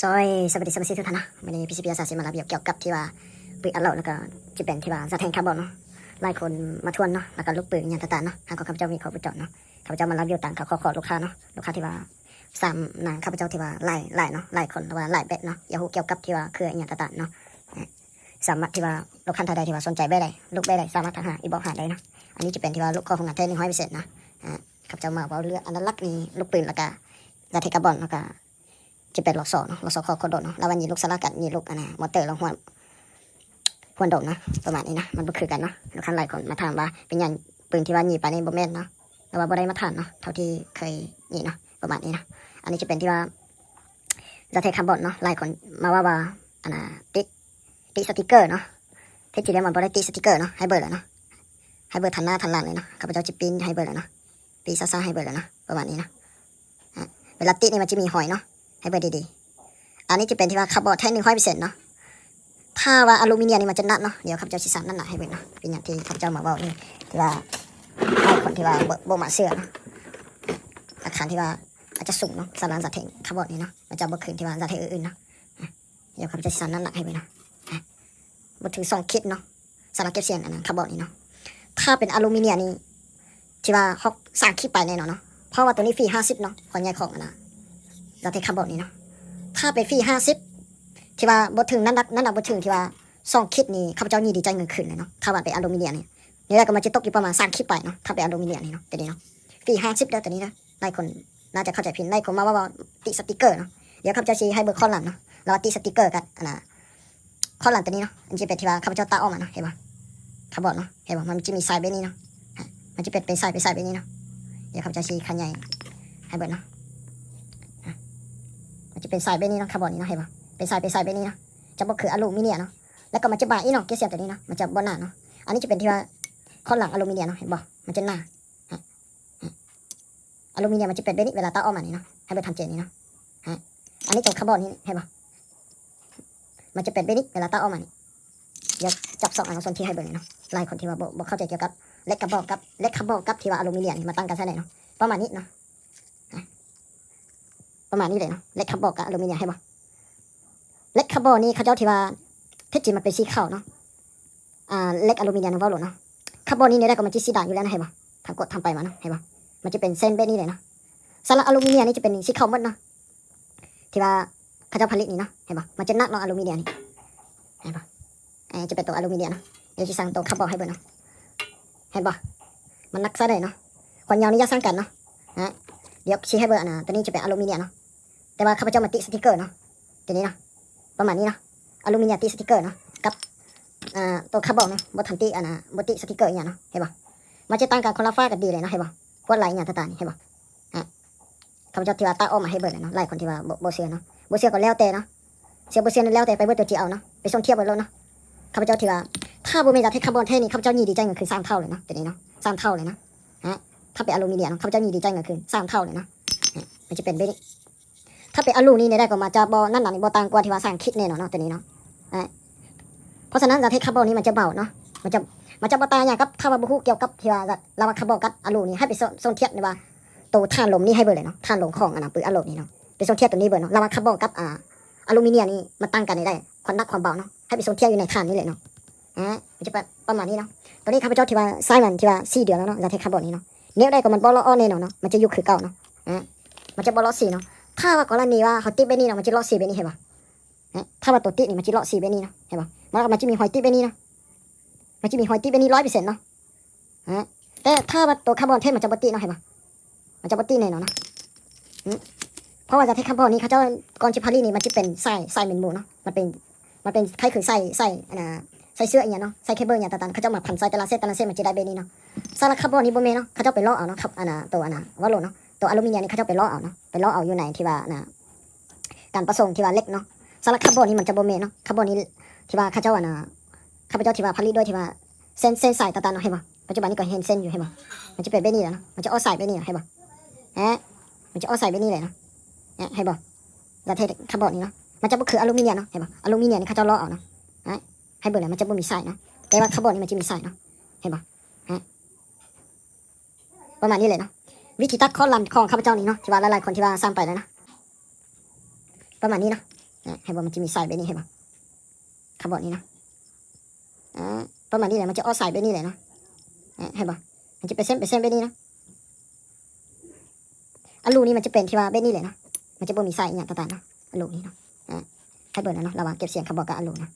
ໂອ້ຍ ສະບາຍດີສະມາຊິກທຸກທ່ານເນາະ. ມື້ນີ້ ພີຊີພີ ອາສາຊິມາລາວວຽວກ່ຽວກັບທີ່ວ່າປືນອັດລອດ ແລ້ວກໍຈະເປັນທີ່ວ່າຢາດແທງຄາບອນເນາະ. ຫຼາຍຄົນມາທວນເນາະ ແລ້ວກໍລູກປືນອີ່ຫຍັງຕ່າງໆເນາະ. ທາງຂອງຂ້າພະເຈົ້າມີຄອບວົງຈອນເນາະ. ຂ້າພະເຈົ້າມາລາວວຽວຕາມເຂົາຂໍຂອງລູກຄ້າເນາະ. ລູກຄ້າທີ່ວ່າສາມນາງ ຂ້າພະເຈົ້າທີ່ວ່າຫຼາຍ ຫຼາຍເນາະ ຫຼາຍຄົນ ຫຼືວ່າຫຼາຍແບບເນາະ. ຢາກຮູ້ກ່ຽວກັບທີ່ວ່າເຄື່ອງອີ່ຫຍັງຕ່າງໆເນາະ. ສາມາດທີ່ວ່າລູກຄ້າທ່ານໃດທີ່ວ່າສົນໃຈແບບໃດ ລູກແບບໃດ ສາມາດທັກຫາ ອິນບັອກຫາໄດ້ເນາະ. ອັນນີ້ຈະເປັນທີ່ວ່າລູກຂອງໂຮງງານແທ້ ໜຶ່ງຮ້ອຍເປີເຊັນນະ. ອາ ຂ້າພະເຈົ້າມາເວົ້າເລື່ອງອັນລັກໆນີ້ ລູກປືນ ແລ້ວກໍຢາດແທງຄາບອນ ແລ້ວກໍ ຈະເປັນລໍຊໍເນາະ ລໍຊໍ ຂໍໂດດເນາະ. ລາວວ່າຍິງລູກສາລະກັດ ຍິງລູກອັນນ່າ ມໍເຕີ ແລ້ວຫົວ ຫົວໂດມນະ ປະມານນີ້ນະ. ມັນບໍ່ຄືກັນເນາະ. ລູກຄ້າຫຼາຍຄົນມາຖາມວ່າເປັນຫຍັງປືນທີ່ວ່າຍິງໄປນີ້ບໍ່ແມ່ນເນາະ ແລ້ວວ່າບໍ່ໄດ້ມາດຕະຖານເນາະ ເທົ່າທີ່ເຄີຍຍິງເນາະ ປະມານນີ້ນະ. ອັນນີ້ຈະເປັນທີ່ວ່າຢາດແທງຄາບອນເນາະ. ຫຼາຍຄົນມາເວົ້າວ່າ ອັນນ່າ ຕິດ ຕິດສະຕິກເກີເນາະ. ແທ້ຈິງແລ້ວມັນບໍ່ໄດ້ຕິດສະຕິກເກີເນາະ. ໃຫ້ເບິ່ງເລີຍເນາະ ໃຫ້ເບິ່ງທັງໜ້າທັງຫຼັງເລີຍເນາະ. ຂ້າພະເຈົ້າຈະປິ່ນໃຫ້ເບິ່ງເລີຍເນາະ ປີ້ຊ້າໆໃຫ້ເບິ່ງເລີຍເນາະ ປະມານນີ້ເນາະ. ອາ ເວລາຕິດນີ້ມັນຈະມີຮອຍເນາະ ໃຫ້ເບິ່ງດີໆ. ອັນນີ້ຈະເປັນທີ່ວ່າຄາບອນແທ້ ໜຶ່ງຮ້ອຍເປີເຊັນເນາະ. ຖ້າວ່າອາລູມີນຽມນີ້ມັນຈະໜັກເນາະ. ດຽວຂ້າພະເຈົ້າຊິຊັ່ງນ້ຳໜັກໃຫ້ເບິ່ງເນາະ. ເປັນຫຍັງທີ່ຂ້າພະເຈົ້າມາເວົ້ານີ້ ທີ່ວ່າຫຼາຍຄົນທີ່ວ່າບໍ່ ບໍ່ມັກເຊື່ອເນາະ. ອາການທີ່ວ່າອາດຈະສູງເນາະ ສຳລັບຢາດແທງຄາບອນນີ້ເນາະ ມັນຈະບໍ່ຄືນທີ່ວ່າຢາດແທງອື່ນໆເນາະ. ດຽວຂ້າພະເຈົ້າຊິຊັ່ງນ້ຳໜັກໃຫ້ເບິ່ງເນາະ. ບໍ່ເຖິງສອງຂີດເນາະ ສຳລັບເກັບສ່ຽງອັນນັ້ນ ຄາບອນນີ້ເນາະ. ຖ້າເປັນອາລູມີນຽມນີ້ ທີ່ວ່າຮອກສາມຂີດປາຍແນ່ນອນເນາະ ເພາະວ່າໂຕນີ້ຟີຫ້າສິບເນາະ ຄວາມໃຫຍ່ຂອງອັນນ່າ ຢາດແທງຄາບອນນີ້ເນາະ. ຖ້າເປັນຟີຫ້າສິບ ທີ່ວ່າບໍ່ເຖິງ ນ້ຳໜັກ ນ້ຳໜັກບໍ່ເຖິງທີ່ວ່າສອງຂີດນີ້ ຂ້າພະເຈົ້າຍິນດີຈ່າຍເງິນຄືນເລີຍເນາະ. ຖ້າວ່າເປັນອາລູມີນຽມນີ້ ແນວໃດກໍມັນຈະຕົກຢູ່ປະມານສາມຂີດປາຍເນາະ ຖ້າເປັນອາລູມີນຽມນີ້ເນາະ. ໂຕນີ້ເນາະ ຟີຫ້າສິບເດີ ໂຕນີ້ນະ. ຫຼາຍຄົນໜ້າຈະເຂົ້າໃຈຜິດ ຫຼາຍຄົນມາເວົ້າວ່າຕິດສະຕິກເກີເນາະ. ດຽວຂ້າພະເຈົ້າຊິໃຫ້ເບິ່ງຄອນຫຼັງເນາະ ລາວວ່າຕິດສະຕິກເກີກັບອັນນ່າ ຄອນຫຼັງໂຕນີ້ເນາະ. ມັນຈະເປັນທີ່ວ່າຂ້າພະເຈົ້າຕັດອອກມາເນາະ ເຫັນບໍ່ ຄາບອນເນາະ ເຫັນບໍ່ ມັນຈະມີສາຍແບບນີ້ເນາະ. ມັນຈະເປັນ ເປັນສາຍ ເປັນສາຍແບບນີ້ເນາະ. ດຽວຂ້າພະເຈົ້າຊິຂະຫຍາຍໃຫ້ເບິ່ງເນາະ. ມັນຈະເປັນສາຍແບບນີ້ເນາະ ຄາບອນນີ້ເນາະ ເຫັນບໍ່ ເປັນສາຍ ເປັນສາຍແບບນີ້ເນາະ. ຈະບໍ່ຄືອາລູມີນຽມເນາະ ແລ້ວກໍມັນຈະບາງອີກເນາະ ເກັບສ່ຽງໂຕນີ້ເນາະ ມັນຈະບໍ່ໜາເນາະ. ອັນນີ້ຈະເປັນທີ່ວ່າຄອນຫຼັງອາລູມີນຽມເນາະ ເຫັນບໍ່ ມັນຈະໜາ ອາລູມີນຽມມັນຈະເປັນແບບນີ້ ເວລາຕັດອອກມານີ້ເນາະ ໃຫ້ເບິ່ງທັນເຈນນີ້ເນາະ. ອັນນີ້ຕົວຄາບອນນີ້ ເຫັນບໍ່ ມັນຈະເປັນແບບນີ້ ເວລາຕັດອອກມານີ້. ດຽວຈັບສ່ອງອັນເອົາສ່ວນທີ່ໃຫ້ເບິ່ງນີ້ເນາະ. ຫຼາຍຄົນທີ່ວ່າບໍ່ ບໍ່ເຂົ້າໃຈກ່ຽວກັບເຫຼັກຄາບອນກັບ ເຫຼັກຄາບອນກັບທີ່ວ່າອາລູມີນຽມນີ້ ມັນຕ່າງກັນຊະໃດເນາະ. ປະມານນີ້ເນາະ ປະມານນີ້ເລີຍເນາະ ເຫຼັກຄາບອນກັບອາລູມີນຽມ ເຫັນບໍ່. ເຫຼັກຄາບອນນີ້ເຂົາເຈົ້າທີ່ວ່າ ແທ້ຈິງມັນເປັນສີຂາວເນາະ. ອ່າ ເຫຼັກອາລູມີນຽມເວົ້າໂລດເນາະ. ຄາບອນນີ້ແນວໃດກໍມັນຈະສີດຳຢູ່ແລ້ວນະ ເຫັນບໍ່ ທາງກວດທາງໄປມາເນາະ ເຫັນບໍ່ ມັນຈະເປັນເສັ້ນແບບນີ້ເລີຍເນາະ. ສຳລັບອາລູມີນຽມນີ້ຈະເປັນສີຂາວໝົດເນາະ ທີ່ວ່າເຂົາເຈົ້າຜະລິດນີ້ເນາະ ເຫັນບໍ່ ມັນຈະໜັກເນາະ ອາລູມີນຽມນີ້ ເຫັນບໍ່. ເອີ ຈະເປັນຕົວອາລູມີນຽມເນາະ. ດຽວຊິຊັ່ງຕົວຄາບອນໃຫ້ເບິ່ງເນາະ ເຫັນບໍ່ ມັນໜັກຊະໃດເນາະ. ຄວາມຍາວນີ້ຢ່າຊ່າງກັນເນາະ. ດຽວຊິໃຫ້ເບິ່ງ ອັນນ່າ ຕົວນີ້ຈະເປັນອາລູມີນຽມເນາະ ແຕ່ວ່າຂ້າພະເຈົ້າມາຕິດສະຕິກເກີເນາະ ຕົວນີ້ເນາະ ປະມານນີ້ເນາະ. ອາລູມີນຽມຕິດສະຕິກເກີເນາະ ກັບ ອ່າ ຕົວຄາບອນເນາະ ບໍ່ທັນຕິ ອັນນ່າ ບໍ່ຕິດສະຕິກເກີອີ່ຫຍັງເນາະ ເຫັນບໍ່. ມັນຈະຕ່າງກັນຄົນລະຝາກັນດີເລີຍເນາະ ເຫັນບໍ່. ຂວດໄລອີ່ຫຍັງຕ່າງໆນີ້ ເຫັນບໍ່. ຂ້າພະເຈົ້າທີ່ວ່າຕັດອອກມາໃຫ້ເບິ່ງເລີຍເນາະ. ຫຼາຍຄົນທີ່ວ່າບໍ່ ບໍ່ເຊື່ອເນາະ ບໍ່ເຊື່ອກໍແລ້ວແຕ່ເນາະ ເຊື່ອບໍ່ເຊື່ອນັ້ນແລ້ວແຕ່ ໄປເບິ່ງຕົວຈິງເອົາເນາະ ໄປສົມທຽບເບິ່ງໂລດເນາະ. ຂ້າພະເຈົ້າທີ່ວ່າ ຖ້າບໍ່ແມ່ນຢາດແທງຄາບອນແທ້ນີ້ ຂ້າພະເຈົ້າຍິນດີຈ່າຍເງິນຄືນສາມເທົ່າເລີຍເນາະ ຕົວນີ້ເນາະ ສາມເທົ່າເລີຍເນາະ. ຖ້າເປັນອາລູມີນຽມເນາະ ຂ້າພະເຈົ້າຍິນດີຈ່າຍເງິນຄືນສາມເທົ່າເລີຍເນາະ. ມັນຈະເປັນແບບນີ້. ຖ້າເປັນອາລູນີ້ແນວໃດກໍມັນຈະບໍ່ ນ້ຳໜັກນີ້ບໍ່ຕ່າງກວ່າທີ່ວ່າສາມຂີດແນ່ນອນເນາະ ຕົວນີ້ເນາະ. ເພາະສະນັ້ນຢາດແທງຄາບອນນີ້ມັນຈະເບົາເນາະ ມັນຈະ ມັນຈະບໍ່ຕ່າງຫຍັງກັບ ຖ້າວ່າບໍ່ຮູ້ກ່ຽວກັບທີ່ວ່າລະຫວ່າງຄາບອນກັບອາລູນີ້ ໃຫ້ໄປສົມທຽບວ່າໂຕຖ່ານລົມນີ້ໃຫ້ເບິ່ງເລີຍເນາະ ຖ່ານລົມຂອງ ອັນນ່າ ປືນອັດໂຫຼດນີ້ເນາະ. ໄປສົມທຽບຕົວນີ້ເບິ່ງເນາະ ລະຫວ່າງຄາບອນກັບ ອາ ອາລູມີນຽມນີ້ ມັນຕ່າງກັນແນວໃດ ຄວາມໜັກຄວາມເບົາເນາະ. ໃຫ້ໄປສົມທຽບຢູ່ໃນຖ່ານນີ້ເລີຍເນາະ. ມັນຈະປະ ປະມານນີ້ເນາະ. ຕອນນີ້ຂ້າພະເຈົ້າທີ່ວ່າໃຊ້ມັນທີ່ວ່າສີ່ເດືອນແລ້ວເນາະ ຢາດແທງຄາບອນນີ້ເນາະ. ແນວໃດກໍມັນບໍ່ເລາະອອກແນ່ນອນເນາະ ມັນຈະຢູ່ຄືເກົ່າເນາະ. ມັນຈະບໍ່ເລາະສີເນາະ. ຖ້າວ່າກໍລະນີວ່າເຮົາຕິດແບບນີ້ເນາະ ມັນຈະເລາະສີແບບນີ້ ເຫັນບໍ່. ຖ້າວ່າຕົວຕິດນີ້ມັນຈະເລາະສີແບບນີ້ເນາະ ເຫັນບໍ່. ມັນ ມັນຈະມີຮອຍຕິດແບບນີ້ເນາະ ມັນຈະມີຮອຍຕິດແບບນີ້ ຮ້ອຍເປີເຊັນເນາະ. ແຕ່ຖ້າວ່າຕົວຄາບອນແທ້ມັນຈະບໍ່ຕິດເນາະ ເຫັນບໍ່. ມັນຈະບໍ່ຕິດແນ່ນອນນະ. ເພາະວ່າຢາດແທງຄາບອນນີ້ເຂົາເຈົ້າ ກ່ອນຊິຜະລິດນີ້ ມັນຈະເປັນສາຍ ສາຍແມ່ນໝູເນາະ. ມັນເປັນ ມັນເປັນຄ້າຍຄືສາຍ ສາຍ ອັນນ່າ ສາຍເຊືອກອີ່ຫຍັງເນາະ ສາຍເຄເບິ້ນຫຍັງຕ່າງໆ ເຂົາເຈົ້າມາພັນໃສ່ແຕ່ລະເສັ້ນ ແຕ່ລະເສັ້ນ ມັນຈະໄດ້ແບບນີ້ເນາະ. ສຳລັບຄາບອນນີ້ບໍ່ແມ່ນເນາະ ເຂົາເຈົ້າໄປເລາະເອົາເນາະ ຄາບ ອັນນ່າ ຕົວ ອັນນ່າ ເວົ້າໂລດເນາະ ຕົວອາລູມີນຽມນີ້ເຂົາເຈົ້າໄປເລາະເອົາເນາະ ໄປເລາະເອົາຢູ່ໃນທີ່ວ່າ ອັນນ່າ ການປະສົງທີ່ວ່າເຫຼັກເນາະ. ສຳລັບຄາບອນນີ້ມັນຈະບໍ່ແມ່ນເນາະ ຄາບອນນີ້ທີ່ວ່າເຂົາເຈົ້າ ອັນນ່າ ຂ້າພະເຈົ້າທີ່ວ່າຜະລິດໂດຍທີ່ວ່າເສັ້ນ ເສັ້ນສາຍຕ່າງໆເນາະ ເຫັນບໍ່. ປັດຈຸບັນນີ້ກໍເຫັນເສັ້ນຢູ່ ເຫັນບໍ່. ມັນຈະເປັນແບບນີ້ແຫຼະເນາະ ມັນຈະອອກສາຍແບບນີ້ເນາະ ເຫັນບໍ່. ມັນຈະອອກສາຍແບບນີ້ເລີຍເນາະ ເຫັນບໍ່. ຢາດແທງຄາບອນນີ້ເນາະ ມັນຈະບໍ່ຄືອາລູມີນຽມເນາະ ເຫັນບໍ່. ອາລູມີນຽມນີ້ເຂົາເຈົ້າເລາະເອົາເນາະ ໃຫ້ເບິ່ງແລ້ວມັນຈະບໍ່ມີສາຍເນາະ ແຕ່ວ່າຄາບອນນີ້ມັນຈະມີສາຍເນາະ ເຫັນບໍ່. ປະມານນີ້ເລີຍເນາະ ວິທີຕັດຄອນຫຼັງຂອງຂ້າພະເຈົ້ານີ້ເນາະ ທີ່ວ່າຫຼາຍໆຄົນທີ່ວ່າສ້າງໄປແລ້ວນະ ປະມານນີ້ເນາະ. ອາ ເຫັນບໍ່? ມັນຈະມີສາຍແບບນີ້ ເຫັນບໍ່? ຄາບອນນີ້ນະ ອາ ປະມານນີ້ແຫຼະ ມັນຈະອອກສາຍແບບນີ້ແຫຼະເນາະ ອາ ເຫັນບໍ່? ມັນຈະເປັນເສັ້ນ ເປັນເສັ້ນແບບນີ້ເນາະ. ອາລູນີ້ມັນຈະເປັນທີ່ວ່າແບບນີ້ແຫຼະເນາະ ມັນຈະບໍ່ມີສາຍອີ່ຫຍັງຕ່າງໆເນາະ ອາລູນີ້ເນາະ. ອາ ໃຫ້ເບິ່ງນະເນາະ ລະຫວ່າງເກັບສຽງຄາບອນກັບອາລູນະ.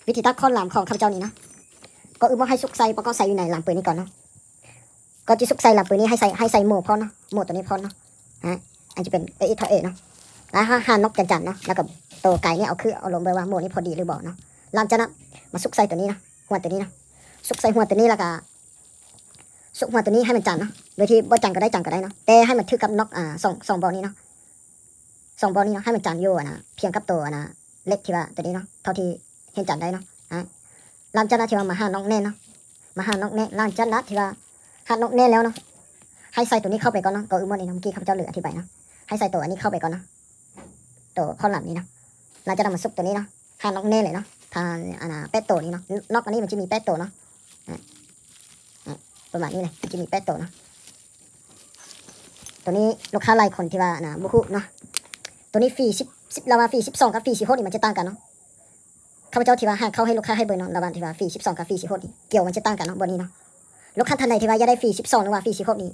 ວິທີຕັດຄອນລາມຂອງຂ້າພະເຈົ້ານີ້ນະ ກໍອືມວ່າໃຫ້ສຸກໃສ່ ປະກອບໃສ່ຢູ່ໃນລາມປືນນີ້ກ່ອນເນາະ. ກ່ອນຈະສຸກໃສ່ລາມປືນນີ້ ໃຫ້ໃສ່ ໃຫ້ໃສ່ໂໝພ້ອມເນາະ ໂໝໂຕນີ້ພ້ອມເນາະ ອາ ອັນຈະເປັນເອເອັສເທາເອັດເນາະ ແລ້ວຫາ ຫານອກຈັນຈັນເນາະ ແລ້ວກໍໂຕໄກນີ້ເອົາຄືເອົາລົງເບິ່ງວ່າໂໝນີ້ພໍດີຫຼືບໍ່ເນາະ. ຫຼັງຈາກນັ້ນມາສຸກໃສ່ໂຕນີ້ເນາະ ຫົວໂຕນີ້ເນາະ ສຸກໃສ່ຫົວໂຕນີ້ ແລ້ວກໍສຸກຫົວໂຕນີ້ໃຫ້ມັນຈັນເນາະ ໂດຍທີ່ບໍ່ຈັນກໍໄດ້ ຈັນກໍໄດ້ເນາະ ແຕ່ໃຫ້ມັນຖືກກັບນອກ ອາ ສອງ ສອງບ່ອນນີ້ເນາະ ສອງບ່ອນນີ້ເນາະ ໃຫ້ມັນຈັນຢູ່ ອັນນະ ພຽງກັບໂຕ ອັນນະ ເຫຼັກທີ່ວ່າໂຕນີ້ເນາະ ເທົ່າທີ່ເຫັນຈັນໄດ້ເນາະ. ອາ ຫຼັງຈາກນັ້ນທີ່ວ່າມາຫານອກແໜ້ນເນາະ ມາຫານອກແໜ້ນ ຫຼັງຈາກນັ້ນທີ່ວ່າຫານອກແໜ້ນແລ້ວເນາະ ໃຫ້ໃສ່ໂຕນີ້ເຂົ້າໄປກ່ອນເນາະ ກໍອືມໝົດນີ້ເນາະ ເມື່ອກີ້ຂ້າພະເຈົ້າລືມອະທິບາຍເນາະ ໃຫ້ໃສ່ໂຕອັນນີ້ເຂົ້າໄປກ່ອນເນາະ ໂຕຄອນຫຼັງນີ້ເນາະ. ຫຼັງຈາກນັ້ນມາສຸກໂຕນີ້ເນາະ ຫານອກແໜ້ນເລີຍເນາະ ທາງ ອັນນະ ແປດໂຕນີ້ເນາະ ນອກອັນນີ້ມັນຈະມີແປດໂຕເນາະ ອາ ອາ ປະມານນີ້ແຫຼະ ມັນຈະມີແປດໂຕເນາະ. ໂຕນີ້ລູກຄ້າຫຼາຍຄົນທີ່ວ່າ ອັນນະ ບໍ່ຮູ້ເນາະ ໂຕນີ້ຟຣີສິບ ສິບ ລະຫວ່າງຟຣີສິບສອງກັບຟຣີສິບຫົກນີ້ມັນຈະຕ່າງກັນເນາະ. ຂ້າພະເຈົ້າທີ່ວ່າຫາເຂົ້າໃຫ້ລູກຄ້າໃຫ້ເບິ່ງເນາະ ລະຫວ່າງທີ່ວ່າຟຣີສິບສອງກັບຟຣີສິບຫົກນີ້ ກຽວມັນຈະຕ່າງກັນເນາະ ບ່ອນນີ້ເນາະ. ລູກຄ້າທ່ານໃດທີ່ວ່າຢາກໄດ້ຟຣີສິບສອງ ຫຼືວ່າຟຣີສິບຫົກນີ້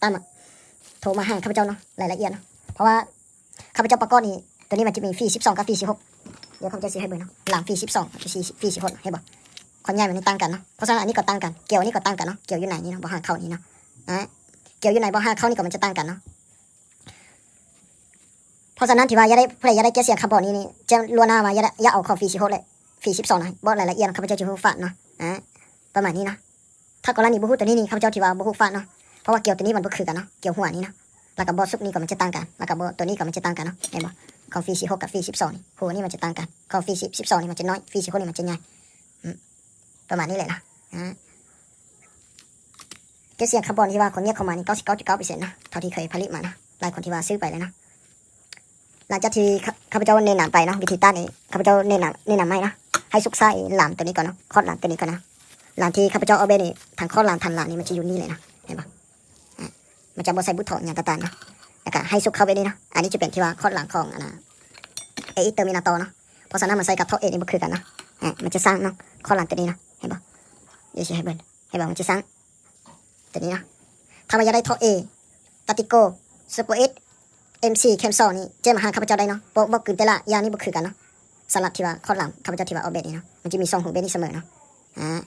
ຕາມມາໂທມາຫາຂ້າພະເຈົ້າເນາະ ລາຍລະອຽດເນາະ ເພາະວ່າຂ້າພະເຈົ້າປະກອບນີ້ ໂຕນີ້ມັນຈະມີຟຣີສິບສອງກັບຟຣີສິບຫົກ ດຽວຂ້າພະເຈົ້າຊິໃຫ້ເບິ່ງເນາະ ຫຼັງຟຣີສິບສອງ ຟຣີສິບຫົກ ເຫັນບໍ່? ຄວາມໃຫຍ່ມັນຕ່າງກັນເນາະ ເພາະສະນັ້ນອັນນີ້ກໍຕ່າງກັນ ກຽວນີ້ກໍຕ່າງກັນເນາະ ກຽວຢູ່ໃນນີ້ເນາະ ບໍ່ຫາເຂົ້ານີ້ເນາະ ອາ ກຽວຢູ່ໃນບໍ່ຫາເຂົ້ານີ້ກໍມັນຈະຕ່າງກັນເນາະ. ເພາະສະນັ້ນທີ່ວ່າຢາກໄດ້ ຜູ້ໃດຢາກໄດ້ເກດສຽງຄາບອນນີ້ນີ້ ແຈ້ງລ່ວງໜ້າວ່າຢາກໄດ້ ຢາກເອົາຂອງຟຣີສິບຫົກ ແລະ ຟຣີສິບສອງນະ ເວົ້າລາຍລະອຽດນຳຂ້າພະເຈົ້າຈະຮູ້ຟັງເນາະ ອາ ປະມານນີ້ເນາະ. ຖ້າກໍລະນີບໍ່ຮູ້ໂຕນີ້ນີ້ ຂ້າພະເຈົ້າຖືວ່າບໍ່ຮູ້ຟັງເນາະ ເພາະວ່າກຽວໂຕນີ້ມັນບໍ່ຄືກັນເນາະ ກຽວຫົວນີ້ເນາະ ແລ້ວກໍບໍ່ສຸກນີ້ກໍມັນຈະຕ່າງກັນ ແລ້ວກໍບໍ່ ໂຕນີ້ກໍມັນຈະຕ່າງກັນເນາະ ເຫັນບໍ່? ຂອງຟຣີສິບຫົກກັບຟຣີສິບສອງນີ້ ໂຫ ນີ້ມັນຈະຕ່າງກັນ ຂອງຟຣີສິບ ສິບສອງນີ້ມັນຈະນ້ອຍ ຟຣີສິບຫົກນີ້ມັນຈະໃຫຍ່ ອືມ ປະມານນີ້ແຫຼະເນາະ ອາ. ເກດສຽງຄາບອນທີ່ວ່າຄົນງຽບເຂົ້າມານີ້ ເກົ້າສິບເກົ້າຈຸດເກົ້າເປີເຊັນເນາະ ເທົ່າທີ່ເຄີຍຜະລິດມາເນາະ ຫຼາຍຄົນທີ່ວ່າຊື້ໄປແລ້ວເນາະ. ຫຼັງຈາກທີ່ຂ້າ ຂ້າພະເຈົ້າແນະນຳໄປເນາະ ວິທີຕັດນີ້ ຂ້າພະເຈົ້າແນະນຳ ແນະນຳໃໝ່ເນາະ ໃຫ້ສຸກໃສ່ລາມໂຕນີ້ກ່ອນເນາະ ຄອດລາມໂຕນີ້ກ່ອນເນາະ. ລາມທີ່ຂ້າພະເຈົ້າອອກແບບນີ້ ທາງຄອດລາມ ທາງລາມນີ້ມັນຈະຢູ່ນີ້ເລີຍເນາະ ເຫັນບໍ່? ອາ ມັນຈະບໍ່ໃສ່ບຸດຖອນຫຍັງຕ່າງໆເນາະ ແລ້ວກໍໃຫ້ສຸກເຂົ້າແບບນີ້ເນາະ. ອັນນີ້ຈະເປັນທີ່ວ່າຄອດລາມຂອງ ອັນນະ ເອເອັສເຕີມິນາຕໍເນາະ ເພາະສະນັ້ນມາໃສ່ກັບເທາະເອນີ້ບໍ່ຄືກັນເນາະ ອາ ມັນຈະສ້າງເນາະ ຄອດລາມໂຕນີ້ເນາະ ເຫັນບໍ່? ດຽວຊິໃຫ້ເບິ່ງ ເຫັນບໍ່? ມັນຈະສ້າງ ໂຕນີ້ເນາະ ຖ້າວ່າຢາກໄດ້ເທາະເອ ຕາຕິໂກ ສະໂກເອັດ ເອັມສີ່ ແຄມສອງນີ້ ແຈ້ງມາຫາຂ້າພະເຈົ້າໄດ້ເນາະ ເພາະບໍ່ກືນແຕ່ລະຢ່າງນີ້ບໍ່ຄືກັນເນາະ. ສຳລັບທີ່ວ່າຄອດລາມ ຂ້າພະເຈົ້າທີ່ວ່າອອກແບບນີ້ເນາະ ມັນຈະມີສອງຮູແບບນີ້ສະເໝີເນາະ ອາ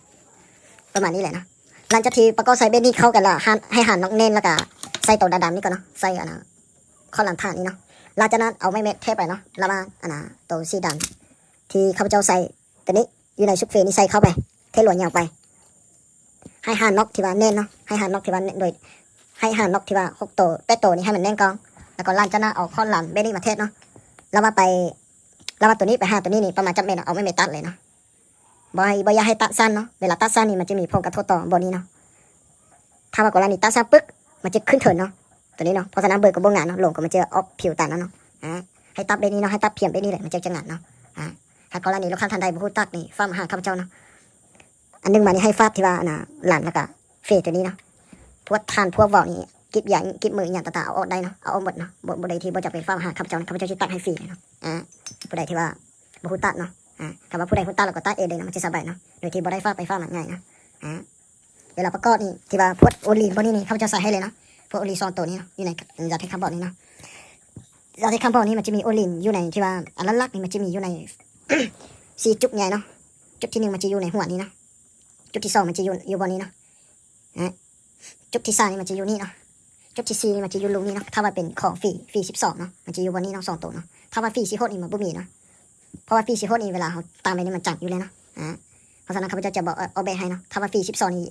ປະມານນີ້ແຫຼະເນາະ. ຫຼັງຈາກທີ່ປະກອບໃສ່ແບບນີ້ເຂົ້າກັນແລ້ວ ຫາ ໃຫ້ຫານອກແໜ້ນ ແລ້ວກະໃສ່ໂຕດຳໆນີ້ກ່ອນເນາະ ໃສ່ ອັນນະ ຄອດລາມຖານນີ້ເນາະ. ຫຼັງຈາກນັ້ນເອົາໄມ້ແມັດແທກໄປເນາະ ລະຫວ່າງ ອັນນະ ໂຕສີດຳທີ່ຂ້າພະເຈົ້າໃສ່ ໂຕນີ້ ຢູ່ໃນຊຸກເຟນີ້ໃສ່ເຂົ້າໄປ ເທລວຍຍາວໄປ ໃຫ້ຫານອກທີ່ວ່າແໜ້ນເນາະ ໃຫ້ຫານອກທີ່ວ່າແໜ້ນ ໂດຍ ໃຫ້ຫານອກທີ່ວ່າຫົກໂຕ ແປດໂຕນີ້ໃຫ້ມັນແໜ້ນກ່ອນ ແລ້ວກໍຫຼັງຈາກນັ້ນເອົາຄອດລາມແບບນີ້ມາແທກເນາະ. ລະວ່າໄປ ລະວ່າໂຕນີ້ໄປຫາໂຕນີ້ນີ້ປະມານຈັກແມັດເນາະ ເອົາໄມ້ແມັດຕັດເລີຍເນາະ ບໍ່ໃຫ້ ບໍ່ຢາກໃຫ້ຕັດສັ້ນເນາະ ເວລາຕັດສັ້ນນີ້ມັນຈະມີຜົນກະທົບຕໍ່ບ່ອນນີ້ເນາະ. ຖ້າວ່າກໍລະນີຕັດສັ້ນປຶກ ມັນຈະຂຶ້ນເທິນເນາະ ໂຕນີ້ເນາະ ເພາະສະນັ້ນເບິ່ງກໍບໍ່ງາມເນາະ ລົງກໍມັນຈະອອກຜິວຕັນເນາະ ອາ ໃຫ້ຕັດແບບນີ້ເນາະ ໃຫ້ຕັດພຽງແບບນີ້ແຫຼະ ມັນຈະ ຈະງາມເນາະ ອາ. ຖ້າກໍລະນີລູກຄ້າທ່ານໃດບໍ່ຮູ້ຈັກນີ້ ຝາກມາຫາຂ້າພະເຈົ້າເນາະ ອັນໜຶ່ງມານີ້ໃຫ້ຝາກທີ່ວ່າ ອັນນະ ລານ ແລ້ວກະເຟໂຕນີ້ເນາະ ພວກທ່ານພວກເວົ້ານີ້ ກິບຢາ ກິບມືອີ່ຫຍັງຕ່າງໆ ເອົາອອກໄດ້ເນາະ ເອົາອອກໝົດເນາະ ບໍ່ ບໍ່ໄດ້ທີ່ບໍ່ຈຳເປັນຝາກມາຫາຂ້າພະເຈົ້າ ຂ້າພະເຈົ້າຊິຕັດໃຫ້ຟຣີເລີຍເນາະ ອາ. ຜູ້ໃດທີ່ວ່າບໍ່ຮູ້ຕັດເນາະ ອາ ຄັນວ່າຜູ້ໃດຮູ້ຕັດແລ້ວກໍຕັດເອງເລີຍເນາະ ມັນຈະສະບາຍເນາະ ໂດຍທີ່ບໍ່ໄດ້ຝາກໄປຝາກມາໃຫຍ່ເນາະ ອາ. ເວລາປະກອບນີ້ ທີ່ວ່າພວກໂອລິນພວກນີ້ນີ້ ຂ້າພະເຈົ້າໃສ່ໃຫ້ເລີຍເນາະ ພວກໂອລິນສອງໂຕນີ້ເນາະ ຢູ່ໃນຢາເທັດຄາບອນນີ້ເນາະ ຢາເທັດຄາບອນນີ້ມັນຈະມີໂອລິນຢູ່ໃນທີ່ວ່າ ອັນຫຼັກໆນີ້ມັນຈະມີຢູ່ໃນສີ່ຈຸດໃຫຍ່ເນາະ ຈຸດທີໜຶ່ງມັນຈະຢູ່ໃນຫົວນີ້ເນາະ ຈຸດທີສອງມັນຈະຢູ່ ຢູ່ບ່ອນນີ້ເນາະ ອາ ຈຸດທີສາມນີ້ມັນຈະຢູ່ນີ້ເນາະ ຈຸດທີສີ່ນີ້ມັນຈະຢູ່ລຸ່ມນີ້ເນາະ ຖ້າວ່າເປັນຂອງຟຣີ ຟຣີສິບສອງເນາະ ມັນຈະຢູ່ບ່ອນນີ້ເນາະ ສອງໂຕເນາະ ຖ້າວ່າຟຣີສິບຫົກນີ້ມັນບໍ່ມີເນາະ ເພາະວ່າຟຣີສິບຫົກນີ້ເວລາເຮົາຕຳໄປນີ້ມັນຈັນຢູ່ແລ້ວເນາະ ອາ. ເພາະສະນັ້ນຂ້າພະເຈົ້າຈະບໍ່ອອກແບບໃຫ້ເນາະ ຖ້າວ່າຟຣີສິບສອງນີ້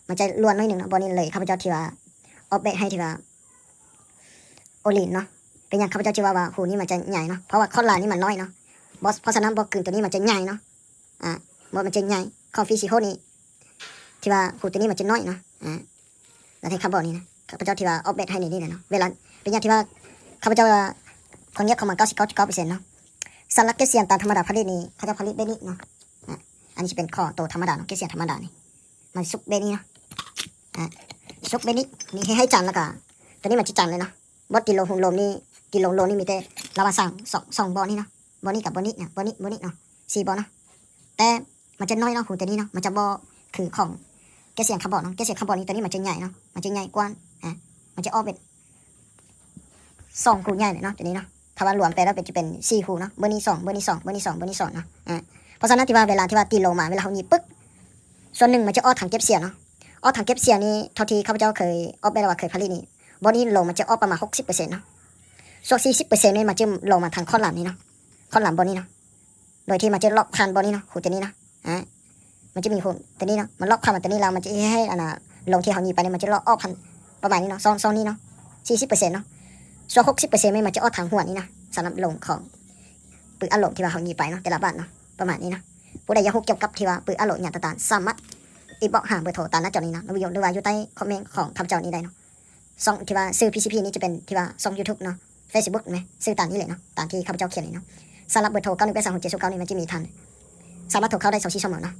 ມັນຈະລ້ວນໜ້ອຍໜຶ່ງເນາະ ບ່ອນນີ້ເລີຍ ຂ້າພະເຈົ້າທີ່ວ່າອອກແບບໃຫ້ທີ່ວ່າໂອລິນເນາະ ເປັນຫຍັງຂ້າພະເຈົ້າຈຶ່ງວ່າ ວ່າຮູນີ້ມັນຈະໃຫຍ່ເນາະ ເພາະວ່າຄອດລານນີ້ມັນນ້ອຍເນາະ ບໍ່ ເພາະສະນັ້ນບໍ່ກືນໂຕນີ້ມັນຈະໃຫຍ່ເນາະ ອາ ບໍ່ ມັນຈະໃຫຍ່ ຂອງຟຣີສິບຫົກນີ້ ທີ່ວ່າຮູໂຕນີ້ມັນຈະນ້ອຍເນາະ ອາ ແລ້ວໃຫ້ຄຳບອກນີ້ນະ ຂ້າພະເຈົ້າທີ່ວ່າອອກແບບໃຫ້ໃນນີ້ແຫຼະເນາະ ເວລາ ເປັນຫຍັງທີ່ວ່າຂ້າພະເຈົ້າວ່າ ຄົນງຽບເຂົ້າມາເກົ້າສິບເກົ້າຈຸດເກົ້າເປີເຊັນເນາະ ສຳລັບເກັບສຽງຕາມທຳມະດາຜະລິດນີ້ ເຂົາເຈົ້າຜະລິດແບບນີ້ເນາະ ອາ ອັນນີ້ຊິເປັນຂອງໂຕທຳມະດາເນາະ ເກັບສຽງທຳມະດານີ້ ມັນສຸກແບບນີ້ເນາະ ອາ ສຸກແບບນີ້ ນີ້ໃຫ້ ໃຫ້ຈັນ ແລ້ວກະໂຕນີ້ມັນຈະຈັນເລີຍເນາະ ບໍ່ຕິດລົງຮູລົມນີ້ ຕິດລົງລົມນີ້ມີແຕ່ລະຫວ່າງສອງ ສອງ ສອງບ່ອນນີ້ເນາະ ບໍ່ນີ້ກັບບໍ່ນີ້ນະ ບໍ່ນີ້ ບໍ່ນີ້ເນາະ ສີ່ບໍ່ເນາະ ແຕ່ມັນຈະນ້ອຍເນາະ ຮູໂຕນີ້ເນາະ ມັນຈະບໍ່ຄືຂອງເກັບສຽງຄາບອນເນາະ ເກັບສຽງຄາບອນນີ້ ໂຕນີ້ມັນຈະໃຫຍ່ເນາະ ມັນຈະໃຫຍ່ກວ່າ ອາ ມັນຈະອອກເປັນສອງຮູໃຫຍ່ເລີຍເນາະ ໂຕນີ້ເນາະ ຖ້າວ່າລວມໄປແລ້ວເປັນ ຈະເປັນສີ່ຮູເນາະ ເບີນີ້ສອງ ເບີນີ້ສອງ ເບີນີ້ສອງ ເບີນີ້ສອງເນາະ ອາ ເພາະສະນັ້ນທີ່ວ່າເວລາທີ່ວ່າຕີໂລມາ ເວລາເຮົາຫຍິບປຶກ ສ່ວນໜຶ່ງມັນຈະອອກທາງເກັບສຽງເນາະ ອອກທາງເກັບສຽງນີ້ ເທົ່າທີ່ຂ້າພະເຈົ້າເຄີຍອອກແບບວ່າເຄີຍຜະລິດນີ້ ບ່ອນນີ້ລົງມັນຈະອອກປະມານຫົກສິບເປີເຊັນເນາະ ສ່ວນສີ່ສິບເປີເຊັນນີ້ມັນຈະລົງມາທາງຄອນຫຼັງນີ້ເນາະ ຄອນຫຼັງບ່ອນນີ້ເນາະ ໂດຍທີ່ມັນຈະລອກຜ່ານບ່ອນນີ້ເນາະ ຮູໂຕນີ້ເນາະ ອາ ມັນຈະມີຮູໂຕນີ້ເນາະ ມັນລອກຜ່ານມາໂຕນີ້ແລ້ວ ມັນຈະເຮັດໃຫ້ ອັນນ່າ ລົມທີ່ເຮົາຫຍິບໄປນີ້ ມັນຈະລອກອອກຜ່ານປະມານນີ້ເນາະ ຊ່ອງ ຊ່ອງນີ້ເນາະ ສີ່ສິບເປີເຊັນເນາະ ສ່ວນຫົກສິບເປີເຊັນນີ້ມັນຈະອອກທາງຫົວນີ້ນະ ສຳລັບລົມຂອງ ປືອັດລົມທີ່ວ່າເຮົາຍິງໄປເນາະ ແຕ່ລະບາດເນາະ ປະມານນີ້ເນາະ ຜູ້ໃດຢາກຮູ້ກ່ຽວກັບທີ່ວ່າປືອັດລົມຫຍັງຕ່າງໆ ສາມາດອິນບັອກຫາເບີໂທຕາມໜ້າຈໍນີ້ເນາະ ຫຼືວ່າຢູ່ໃຕ້ຄອມເມັນຂອງຂ້າພະເຈົ້ານີ້ໄດ້ເນາະ ຊ່ອງທີ່ວ່າຊື່ ພີຊີພີ ນີ້ຈະເປັນທີ່ວ່າຊ່ອງຢູທູບເນາະ ເຟສບຸກແມ່ນ ຊື່ຕາມນີ້ເລີຍເນາະ ຕາມທີ່ຂ້າພະເຈົ້າຂຽນນີ້ເນາະ ສຳລັບເບີໂທ ເກົ້າໜຶ່ງແປດສາມຫົກເຈັດສູນເກົ້ານີ້ ມັນຈະມີທາງ ສາມາດໂທເຂົ້າໄດ້ຊາວສີ່ຊົ່ວໂມງເນາະ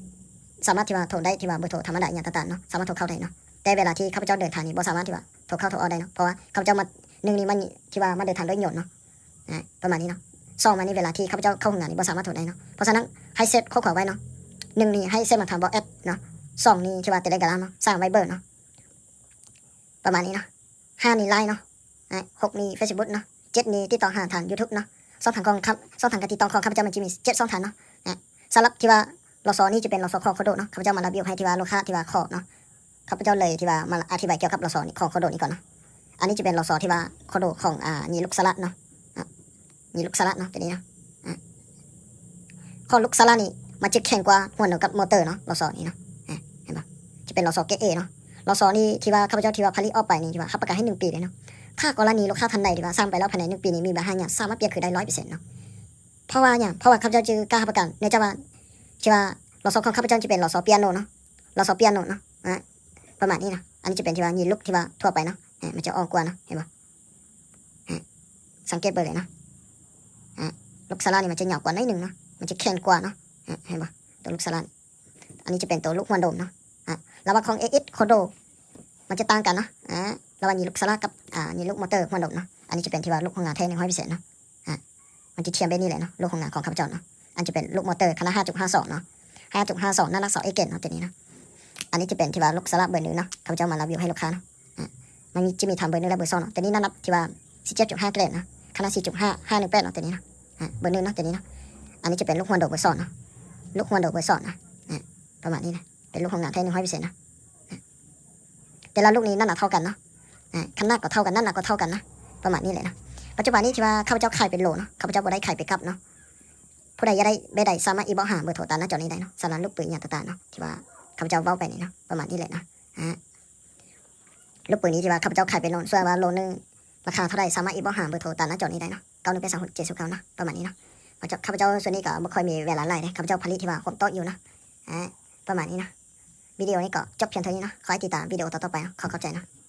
ສາມາດທີ່ວ່າໂທໄດ້ທີ່ວ່າເບີໂທທຳມະດາຫຍັງຕ່າງໆເນາະ ສາມາດໂທເຂົ້າໄດ້ເນາະ ແຕ່ເວລາທີ່ຂ້າພະເຈົ້າເດີນທາງນີ້ ບໍ່ສາມາດທີ່ວ່າໂທເຂົ້າໂທອອກໄດ້ເນາະ ເພາະວ່າຂ້າພະເຈົ້າມາ ໜຶ່ງນີ້ມັນທີ່ວ່າມາເດີນທາງດ້ວຍຍົນເນາະ ອາ ປະມານນີ້ເນາະ ສອງມານີ້ເວລາທີ່ຂ້າພະເຈົ້າເຂົ້າໂຮງງານນີ້ ບໍ່ສາມາດໂທໄດ້ເນາະ ເພາະສະນັ້ນໃຫ້ເຊັດຂໍ້ຄວາມໄວ້ເນາະ ໜຶ່ງນີ້ໃຫ້ເຊັດມາທາງບອກແອັດເນາະ ສອງນີ້ທີ່ວ່າເຕເລກຣາມເນາະ ສາມໄວເບີເນາະ ປະມານນີ້ເນາະ ຫ້ານີ້ໄລນ໌ເນາະ ອາ ຫົກນີ້ເຟສບຸກເນາະ ເຈັດນີ້ຕິດຕໍ່ຫາທາງຢູທູບເນາະ ຊ່ອງທາງຂອງ ຊ່ອງທາງການຕິດຕໍ່ຂອງຂ້າພະເຈົ້າ ມັນຈະມີເຈັດຊ່ອງທາງເນາະ ອາ ສຳລັບທີ່ວ່າ ລສ ນີ້ຈະເປັນ ລສ ຂໍໂຄໂດເນາະ ຂ້າພະເຈົ້າມາລະບຽບໃຫ້ທີ່ວ່າລູກຄ້າທີ່ວ່າຂໍເນາະ ຂ້າພະເຈົ້າເລີຍທີ່ວ່າມາອະທິບາຍກ່ຽວກັບ ລສ ນີ້ ຂໍໂຄໂດນີ້ກ່ອນເນາະ ອັນນີ້ຈະເປັນ ລສ ທີ່ວ່າໂຄໂດຂອງ ອາ ຍິງລູກສະຫຼັດເນາະ ອາ ຍິງລູກສະຫຼັດເນາະ ຕົວນີ້ເນາະ ອາ ຂອງລູກສະຫຼັດນີ້ ມັນຈະແຂງກວ່າຫົວໂນກັບມໍເຕີເນາະ ລສ ນີ້ເນາະ ອາ ເຫັນບໍ່ ຈະເປັນ ລສ ເກຣດເອເນາະ ລສ ນີ້ທີ່ວ່າຂ້າພະເຈົ້າທີ່ວ່າຜະລິດອອກໄປນີ້ ທີ່ວ່າຮັບປະກັນໃຫ້ໜຶ່ງປີເລີຍເນາະ ຖ້າກໍລະນີລູກຄ້າທ່ານໃດທີ່ວ່າສັ່ງໄປແລ້ວພາຍໃນໜຶ່ງປີນີ້ມີບັນຫາຫຍັງ ສາມາດປ່ຽນຄືນໄດ້ຮ້ອຍເປີເຊັນເນາະ ເພາະວ່າຫຍັງ ເພາະວ່າຂ້າພະເຈົ້າຈະກ້າຮັບປະກັນ ເນື່ອງຈາກວ່າ ທີ່ວ່າ ລສ ຂອງຂ້າພະເຈົ້າຈະເປັນ ລສ ປຽໂນເນາະ ລສ ປຽໂນເນາະ ອາ ປະມານນີ້ນະ ອັນນີ້ຈະເປັນທີ່ວ່າຍິງລູກທີ່ວ່າທົ່ວໄປເນາະ ອາ ມັນຈະອ່ອນກວ່າເນາະ ເຫັນບໍ່ ອາ ສັງເກດເບິ່ງເລີຍເນາະ ອາ ລູກສະຫຼັດນີ້ມັນຈະຍາວກວ່າໜ້ອຍໜຶ່ງເນາະ ມັນຈະແຂງກວ່າເນາະ ອາ ເຫັນບໍ່ ຕົວລູກສະຫຼັດ ອັນນີ້ຈະເປັນຕົວລູກຫົວດົມເນາະ ອາ ລະຫວ່າງຂອງ ເອເອັສ ໂຄໂດ ມັນຈະຕ່າງກັນເນາະ ອາ ລະຫວ່າງຍິງລູກສະຫຼັດກັບ ອາ ຍິງລູກມໍເຕີຫົວດົມເນາະ ອັນນີ້ຈະເປັນທີ່ວ່າລູກໂຮງງານແທ້ ໜຶ່ງຮ້ອຍເປີເຊັນເນາະ ອາ ມັນຈະທຽມແບບນີ້ແຫຼະເນາະ ລູກໂຮງງານຂອງຂ້າພະເຈົ້າເນາະ ອັນຈະເປັນລູກມໍເຕີຂະໜາດຫ້າຈຸດຫ້າສອງເນາະ ຫ້າຈຸດຫ້າສອງ ນ້ຳໜັກຊາວເອັດເກຣດເນາະ ຕົວນີ້ເນາະ ອັນນີ້ຈະເປັນທີ່ວ່າລູກສະຫຼັດເບີໜຶ່ງເນາະ ຂ້າພະເຈົ້າມາລະບຽບໃຫ້ລູກຄ້າເນາະ ອາ ມັນຈະມີທັງເບີໜຶ່ງ ແລະ ເບີສອງເນາະ ຕົວນີ້ນ້ຳໜັກທີ່ວ່າສິບເຈັດຈຸດຫ້າເກຣດເນາະ ຂະໜາດສີ່ຈຸດຫ້າ ຫ້າໜຶ່ງແປດເນາະ ຕົວນີ້ເນາະ ອາ ເບີໜຶ່ງເນາະ ຕົວນີ້ເນາະ ອັນນີ້ຈະເປັນລູກຫົວດົມເບີສອງເນາະ ລູກຫົວດົມເບີສອງເນາະ ອາ ປະມານນີ້ນະ ເປັນລູກໂຮງງານແທ້ ໜຶ່ງຮ້ອຍເປີເຊັນເນາະ ອາ ແຕ່ລະລູກນີ້ນ້ຳໜັກເທົ່າກັນເນາະ ອາ ຂະໜາດກໍເທົ່າກັນ ນ້ຳໜັກກໍເທົ່າກັນນະ ປະມານນີ້ແຫຼະເນາະ ປັດຈຸບັນນີ້ທີ່ວ່າຂ້າພະເຈົ້າຂາຍເປັນໂລເນາະ ຂ້າພະເຈົ້າບໍ່ໄດ້ຂາຍເປັນກັບເນາະ ຜູ້ໃດຢາກໄດ້ແບບໃດສາມາດອິນບັອກຫາເບີໂທຕາມໜ້າຈໍນີ້ໄດ້ເນາະ ສຳລັບລູກປືນຫຍັງຕ່າງໆເນາະ ທີ່ວ່າຂ້າພະເຈົ້າເວົ້າໄປນີ້ເນາະ ປະມານນີ້ແຫຼະເນາະ ອາ ລູກປືນນີ້ທີ່ວ່າຂ້າພະເຈົ້າຂາຍເປັນໂລ ສ່ວນວ່າໂລໜຶ່ງລາຄາເທົ່າໃດ ສາມາດອິນບັອກຫາເບີໂທຕາມໜ້າຈໍນີ້ໄດ້ເນາະ ເກົ້າໜຶ່ງແປດສາມຫົກເຈັດສູນເກົ້າເນາະ ປະມານນີ້ເນາະ ຂ້າພະເຈົ້າ ຂ້າພະເຈົ້າສ່ວນນີ້ກໍບໍ່ຄ່ອຍມີເວລາຫຼາຍເດ້ ຂ້າພະເຈົ້າຜະລິດທີ່ວ່າໂຮມໂຕະຢູ່ເນາະ ອາ ປະມານນີ້ເນາະ ວິດີໂອນີ້ກໍຈົບພຽງເທົ່ານີ້ເນາະ ຂໍໃຫ້ຕິດຕາມວິດີໂອຕໍ່ໆໄປເນາະ ຂໍຂອບໃຈເນາະ.